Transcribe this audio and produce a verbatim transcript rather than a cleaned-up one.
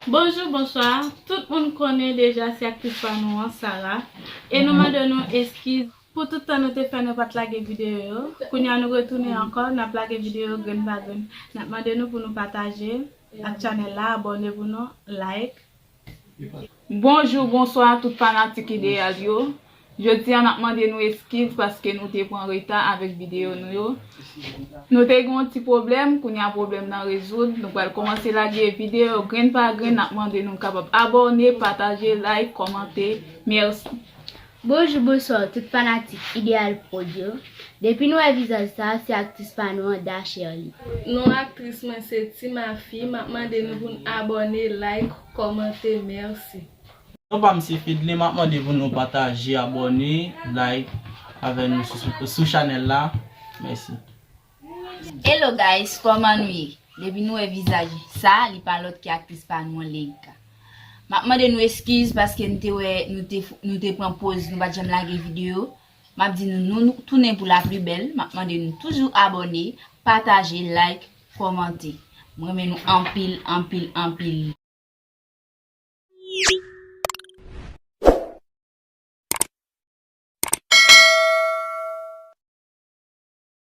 Bonjou, bonswa. Tout moun konnen deja se aktris pa nou an, Sarah. E nou mande nou eskiz pou tout tan nou te fè nou pa t lage videyo yo. Kounye a nou retounen ankò, n ap lage videyo grenn pa grenn. N ap mande nou pou nou pataje ak chanèl la, abòne pou nou, like. Bonjou, bonswa tout fanatik Ideyal yo. Jodi a n ap mande nou eskiz paske nou te pran reta avèk videyo nou yo. Nou te gen yon ti pwoblèm, kounye a pwoblèm nan rezoud. Nou pral kòmanse lage videyo grenn pa grenn. N ap mande nou kapab abòne, pataje, like, kòmante. Mèsi. Bonjou, bonswa tout fanatik Ideyal Prod yo. Depi nou wè vizaj sa, se aktris pa nou an, Dasher li. Non aktris mwen se Ti Mafi. M ap mande nou pou n abòne, like, kòmante. Mèsi. Non pa m se Fedlin, m ap mande pou nou pataje, abòne, like avè nou sou, sou, sou chanèl la. Mèsi. Hello guys, kòman nou ye? Depi nou wè vizaj sa, li pa lòt ki aktris pa nou an, Leïka. M ap mande nou eskiz paske nou te wè, nou te, nou te pran poz, nou pa t janm lage videyo. M ap di nou, nou, nou tounen pou la pli bèl. M ap mande nou toujou abòne, pataje, like, kòmante. M renmen nou anpil, anpil, anpil.